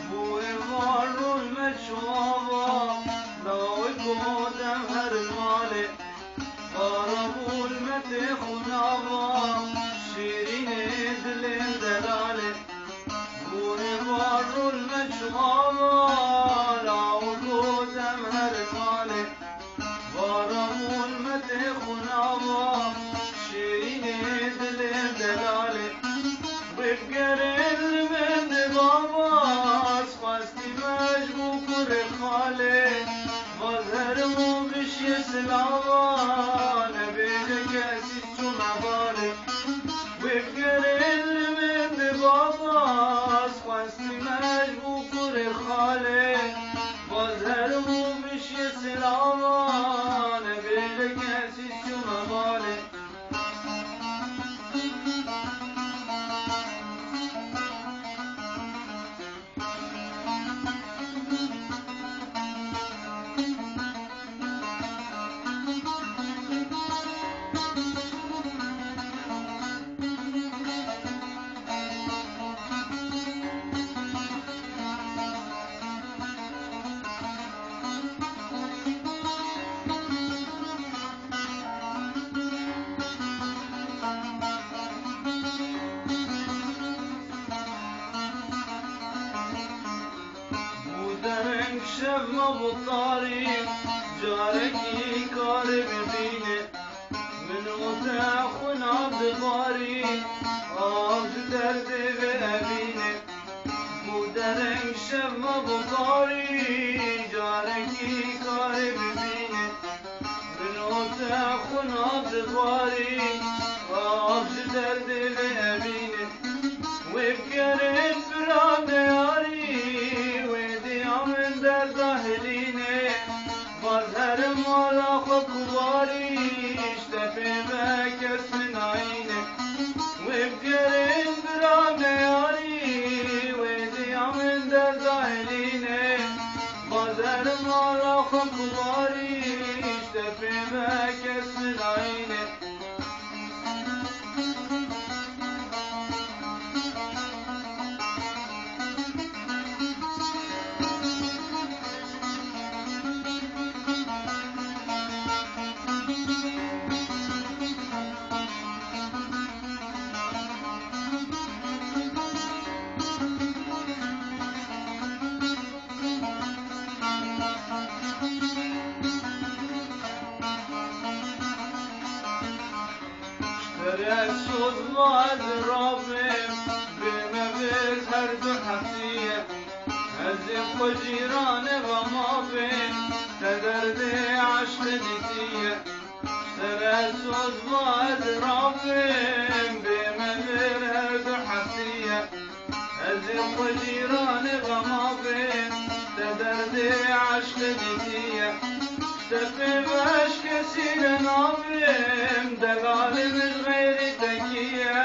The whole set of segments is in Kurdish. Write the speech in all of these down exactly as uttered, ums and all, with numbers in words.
Bû êvar rûl me çava, dawê gotem her malê. Ara bûl me tê xunava, şîrînê dilên delalê. Bû êvar rûl me çava, dawê gotem her malê. Vara hûn me tê xunava, şêrînê dilê delalê. Wê bigerên li min di baba, ez xwestî me ji bo kurê xalê. Vaz herim û bişiyê silava, nebêje kesî çûme balê. Wê bigerên li min di baba, ez xwestî me ji bo kurê xalê. Vaz herim û bişiyê silava, nebêje kesî çûme balê. Bû dereng şev me bû tarî, carekî karê bibîne. Min û te xwina dibarî, av ji derdê vê evînê. Bû dereng şev me bû tarî, carekî karê bibîne. Min û te xwina dibarî, av ji derdê vê evînê. Wê bigerên bira neyarî, wê diya min derda hilînê. Vaz herim mala xwe kubarî, ji te pê me kes min nayîne. Wê bigerên bira neyarî, wê diya min derda hilînê. Vaz herim mala xwe kubarî, ji te pê me kes min nayîne. Ji te re soz ma ez rabim, bê me vêz her du hetiye. Ez ê xwe cîranê xema bêm, te derdê eşqê dîtiye. Ji te re soz ma ez rabim, bê me vêr her du hetiye. Ez ê xwe cîranê xema bêm, te derdê eşqê dîtiye. Ji te pê me ji kesî re nabêm, delalê min ji xeyrî te kî ye?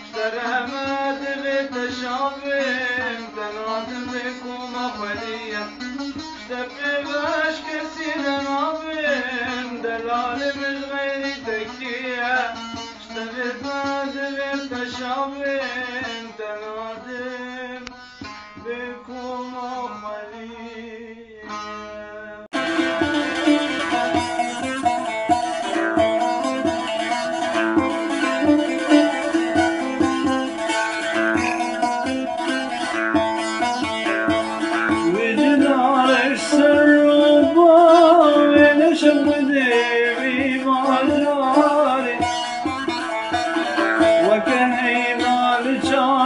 Ji te re me divê te şa bêm, te nadim bê koma xwedî ye. Ji te pê me ji kesî re nabêm, delalê min ji xeyrî te kî ye? Ji te bê me divê te şa bêm, te nadim bê koma xwedî ye. Wê cila reş ser û bavê neşem xwedê wî bajarê. Weke heyva li çav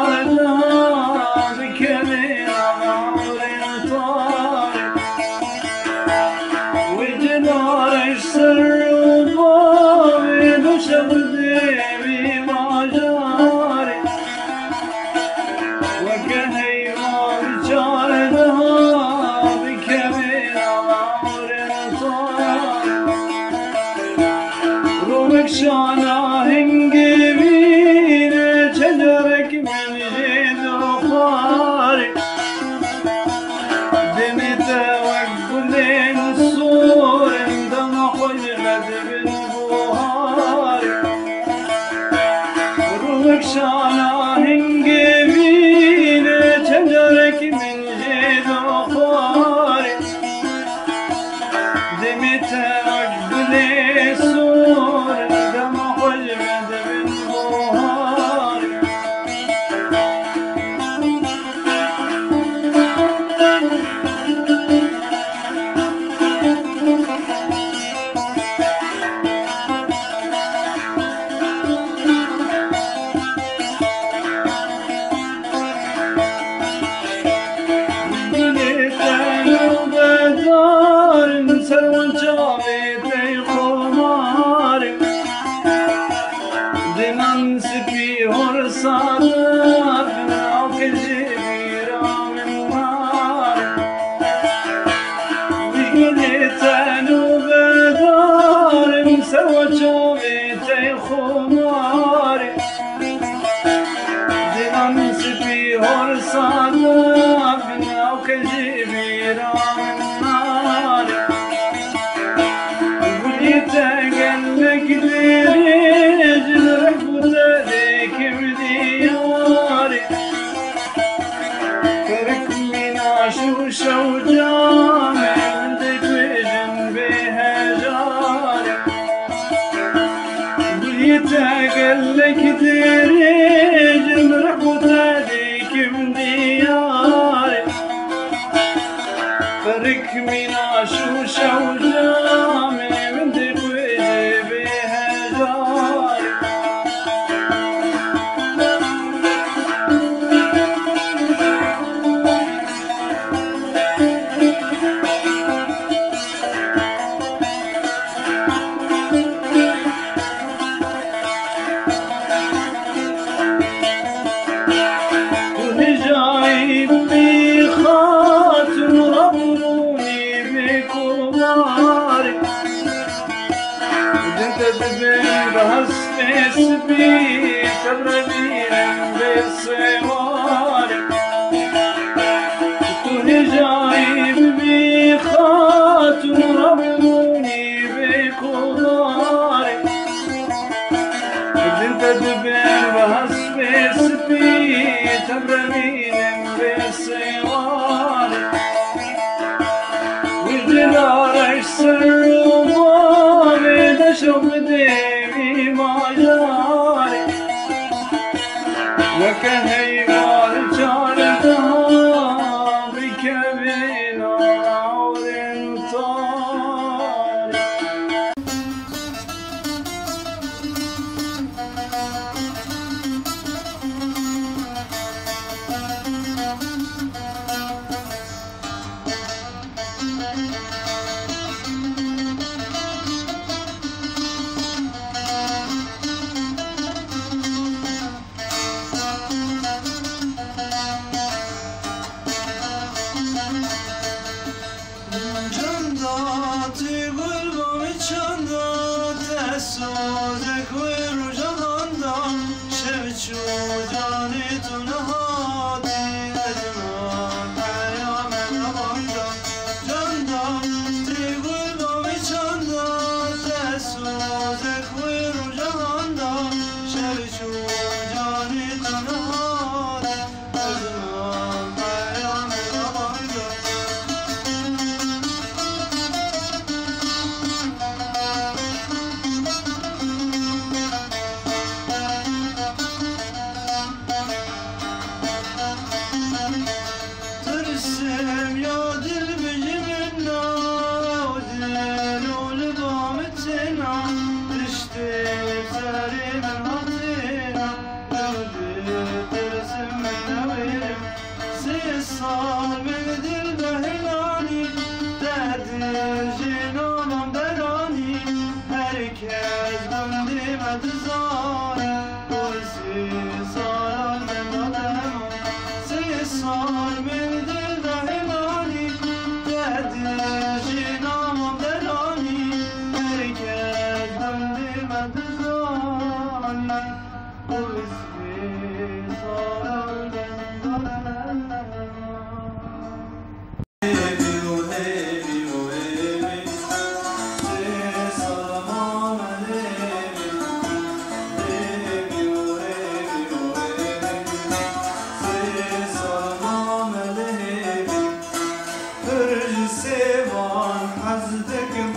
Şana hingê mîne çecerek min jê dixwar. Demê te wek gulên sor in, dema xwe ji me dibin buhar. Rûnik şana hingê mîne çecerek min jê dixwar. Demê te wek gulê sor, dema xwe ji me dibin buhar. Gulê te nûbedar in, ser wan çavê te xumar in. Dinan spî hor sade bin, awke ji bîra min nare. Gulê te nûbedar in, ser wan çavê te xumar in. Dinan spî hor sade bin, awke ji bîra min nare. Gulê te gelek dirêj in, reh bo te dê kim diyar in. Qirik mîna şûşe û camê min dê guêjin bê hejar in. Gulê te gelek dirêj in, reh bo te dê kim diyar in. Qirik mîna şûşe û camê min dê guêjê bê hejar. Tu hêjayî bibî xatûn, rabûrûnî bê komar. Din te dibin bi hespê spî, te birevînin bê sêwar. Tu hêjayî bibî xatûn, rabûrûnî bê komar. Din te dibin bi hespê spî, te birevînin bê sêwar. Wî dilare ji ser û bavê de şew bi dêvî majarê. Weke heyva li çardehan bikevê navên tarê. Canda tu gul bo min çanda, te sozek wê roja handa, şev çû canê tu nehatî, ez û peyamê me banda. Canda tu gul bo min çanda, te sozek wê roja handa, şev çû canê tu nehatî. Tirsem ya dil bijî min na, ew dil û li ba min têna, piştê serê min hatêna. Ew dil tirsim min newêrim, sê sal min dil de hilanî, derdê jê namam deranî, her kes gundê me dizanî, wê sê salan min da deman. Sê sal min dil de hilanî, derdê jê namam deranî, her kes gundê me dizanî. Pir ji sêvan hez dikim,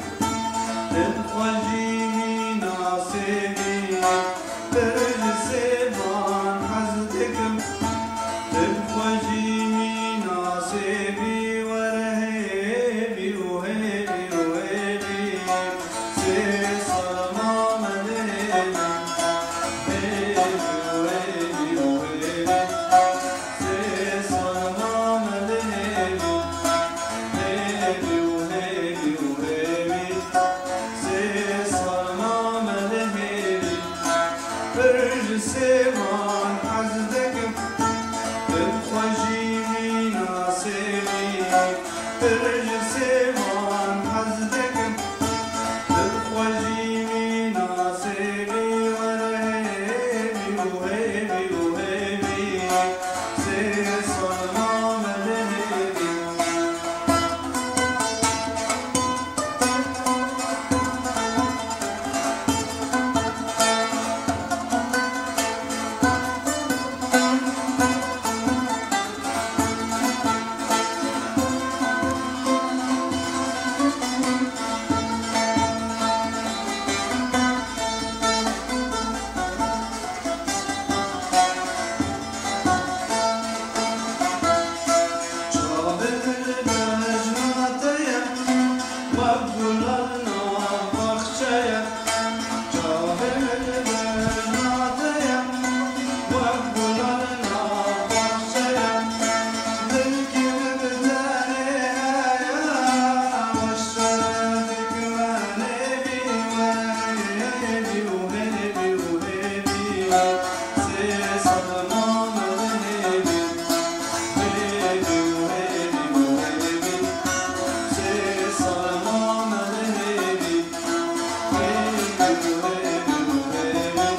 tu bi xwe jî mîna sêvî. Pir ji sêvan hez dikim, tu bi xwe jî mîna sêvî. Were hêvî û hêvî û hêvî, sê sal mame li hêvî. Hêvî û hêvî û hêvî. Sê sal mame li hêvî, hêvî û hêvî û hêvî. Sê sal mame li hêvî, pir ji sêvan hez dikim, tu bi xwe jî mîna sêvî. Pir ji sêvan hez dikim, tu bi xwe jî mîna sêvî. Were hêvî û hêvî û hêvî, sê sal mame li hêvî. Çavê min li bejna te ye, wek gulan nav baxçe ye. Çavê min li bejna te ye, wek gulan nav baxçe ye. Dilkê min bi tenê heye, weş te dikim hêvî, were hêvî û hêvî û hêvî. Sê sal mame li hêvî. Hêvî û hêvî û hêvî. Sê sal mame li hêvî. Hêvî û hêvî û hêvî.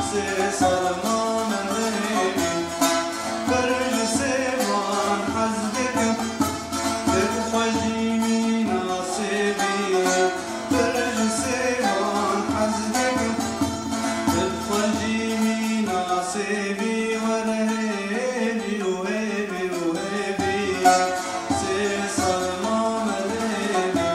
Sê sal mame li hêvî. Pir ji sêvan hez dikim, tu bi xwe jî mîna sêvî. Pir ji sêvan hez dikim, tu bi xwe jî mîna sêvî. Were hêvî û hêvî û hêvî. Sê sal mame li hêvî.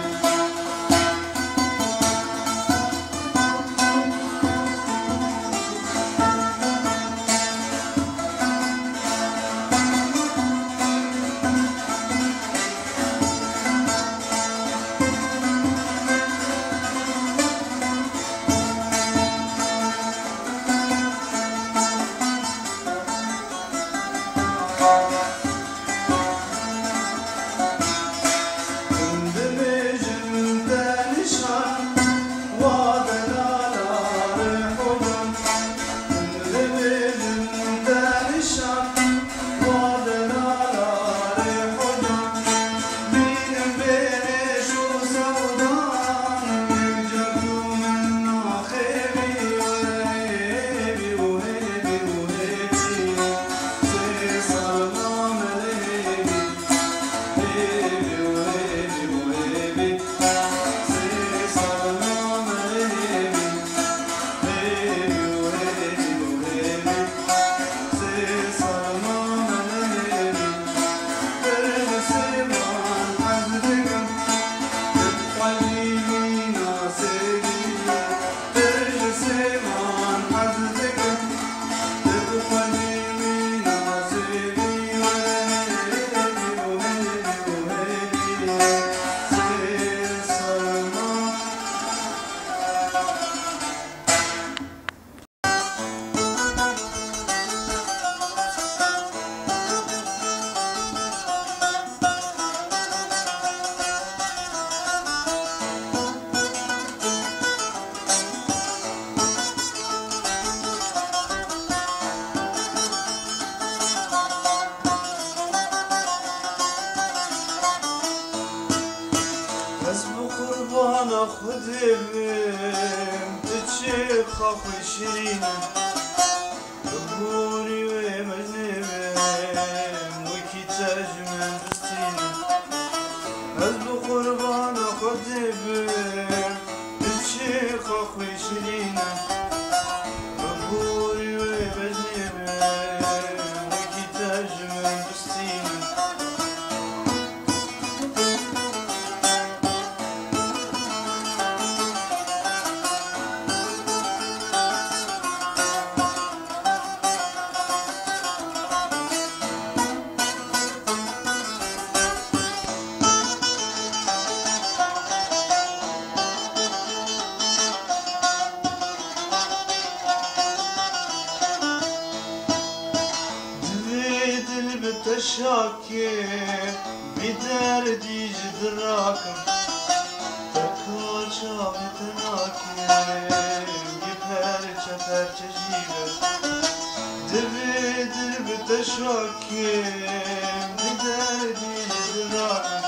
Hûn dibêjin te nîşan, wa delala rêhocan. Hûn dibêjin te nîşan, wa delala rêhocan. Bînin bê êş û sewdan, yek car tu min naxêvî, were hêvî û hêvî û hêvî. Sê sal mame li hêvî. Hêvî û hêvî û hêvî. Sê sal mame li hêvî. Hêvî û hêvî û hêvî. Sê sal mame li hêvî. Pir ji sêvan hez dikim, tu bi xwe jî mîna sêvî. Pir ji sêvan hez dikim, tu bi xwe jî mîna sêvî. Were hêvî û hêvî û hêvî. Sê sal mame. Ez bi qurbana Xwedê bim, tu çi xwe xwe şirîn e. şirîn e. Bi gorî wê bejnê be, wekî te ji min bistîne. Divê dil bi te şakê, vî derdî ji dirakim. Teka çavê te nakim, yê perçe perçe jî be. Divê dil bi te şakim, vî derdî ji dirakim.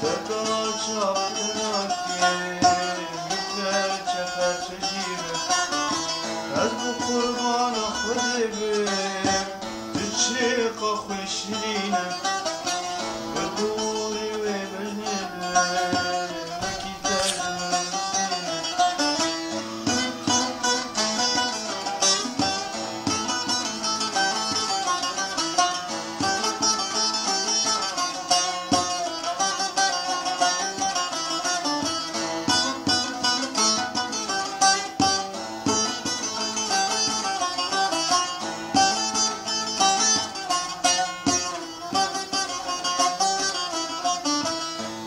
Teka çavê te nakim, yê perçe perçe jî be. Ez bi qurbana Xwedê bim, tu çêqa xwe şirîn e. Bi gorî wê bejnê be, wekî te ji min bistîne.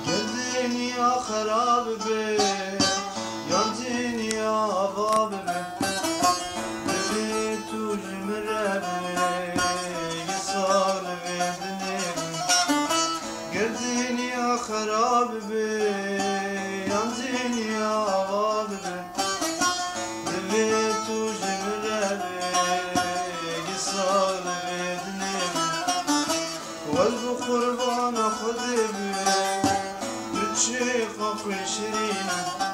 Ger dinya xerab be, yan dinya ava bibe, divê tu ji min re be, yê sax li vê dinê be. Ger dinya xerab be, yan dinya ava bibe, divê tu ji min re be, yê sax li vê dinê be. Ez bi qurbana Xwedê bim, tu çêqa xwe şirîn e.